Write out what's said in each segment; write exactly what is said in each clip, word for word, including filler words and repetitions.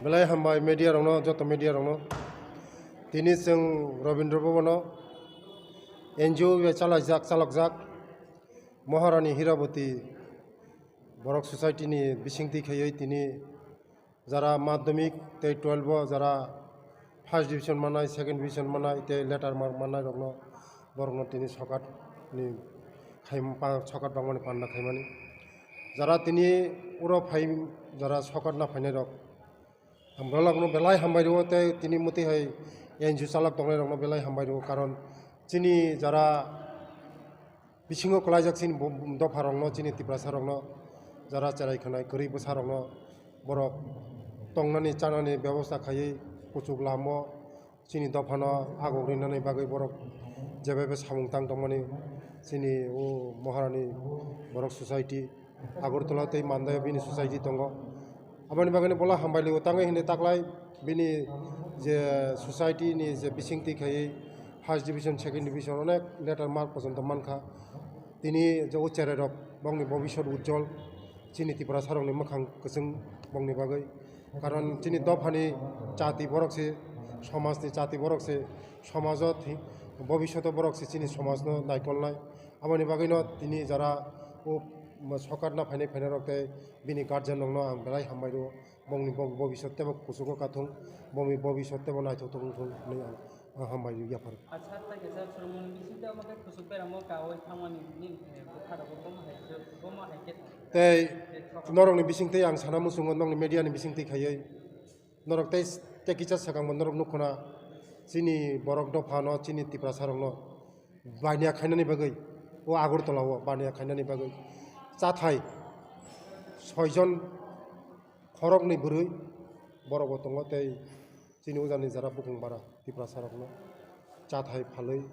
Belai hambai media rokno, joto media rokno. Tini chwng Rabindra Bhavan o N G O bai chalaijak, chalokjak Maharani Hirabati Borok Society ni bisingtwi khaiwi tini jara madhyamik tei twelve o jara first division manai, second division manai tei letter mark manai rokno borokno tini sokat ni khai-, pa-, sokat bangmani panda khaimani. Jara tini uro phai jara sokat na phainai rok. Ang borokno belai hambai rwo tei tini mwtwi hai N G O chalok tongnai rokno belai hambai rwo, karon chini jara bisingo kwlaijak chini bo-, dopha rokno, chini Tiprasa rokno, jara cherai khwnai kwrwi bwsa rokno borok tongnani chanani bebosta khaiwi kuchuk lamo chini dophano agok rinani bagwi borok jebebe samung tang tongmani chini o Maharani Borok Society Agartala tei Mandai bini society tongo. Aboni bagwi bola hambai liu tangwi hinwi taklai bini je society ni je bisingtwi khaiwi first division, second division onek letter mark pojonto mankha. Tini je o cherai rok bongni bobisot ujjol, chini Tiprasa rokni mwkhang kwchwng bongni bagwi. Karon chini dophani chati borok se, somajni chati borok se, somajo thi-, bobishoto borok se chini somajno naikolnai. Aboni bagwino tini jara o sokat na phainai phainai rok tei bini guardian rokno ang belai hambai rwo. Bongni bo-, bobisot tebo kuchugo kathung, bongni bobisot tebo naithok thok wngthung hinwi ang, ang hambai rwi yaphar. Acha, tai kaisa swrwngmung bisingtwi omo khe kuchuk beramo kaui thangmani nini, eh, bwkha rokbo bomo hai khe, bomo hai khe. Tei norokni bisingtwi ang sana muchungo, nokni media ni bisingtwi khaiwi. Norok tei, tei kisa swkangbo norok nukkho na, chini borok dophano, chini Tiprasa rokno baniya khainani bagwi, o Agartala o baniya khainani bagwi chathai soijon khoroknwi bwrwi borokbo tongo, tei chini ujani jara bukung bara Tiprasa rokno chathai phalwi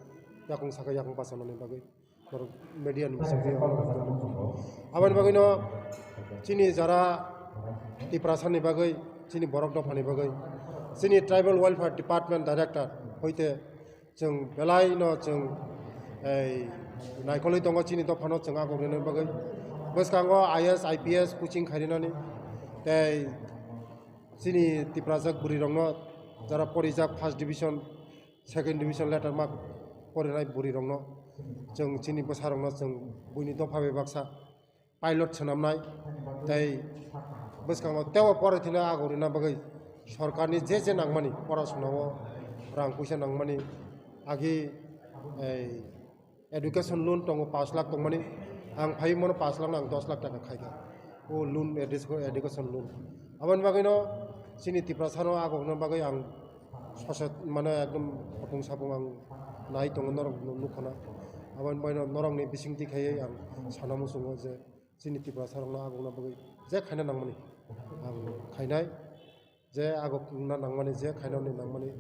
yakung saka yakung bachanani bagwi. Borok media ni bisingtwi aboni bagwino chini jara Tiprasa ni bagwi, chini borok dophani bagwi, chini Tribal Welfare Department Director hoite chwng belai no chwng ei naikolwi tongo chini dophano chwng agok rwna bagwi. Bwskango I A S, I P S coaching khainani tei chini Tiprasa bwrwi rokno jara porijak first division, second division letter mark porinai bwrwi rokno, chwng chini bwsa rokno chwng buini dopha bai baksa pilot swnamnai, tei bwskango teibo pore thwina agorina bagwi sorkarni je je nangmani, pora sunao rang puisa nangmani, agi ei education loan tongo pash lakh tongmani, ang phai mano pash lakh no ang dos lakh taka khaikha. O loan, edu-, education loan. Aboni bagwino chini Tiprasa no agokna bagwi ang soset mane ekdom khopung sapung ang nai tongo norok nukkha na. Aboni bagwino norokni bisingtwi khaiwi ang sana muchungo je chini Tiprasa rokno agokna bagwi je khaina nangmani ang khainai. Je agokna nangmani, je khainani nangmani,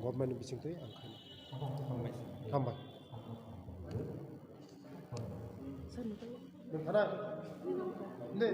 government ni bisingtwi ang khainai. Hambai. Hambai. Nung khana? Hindi.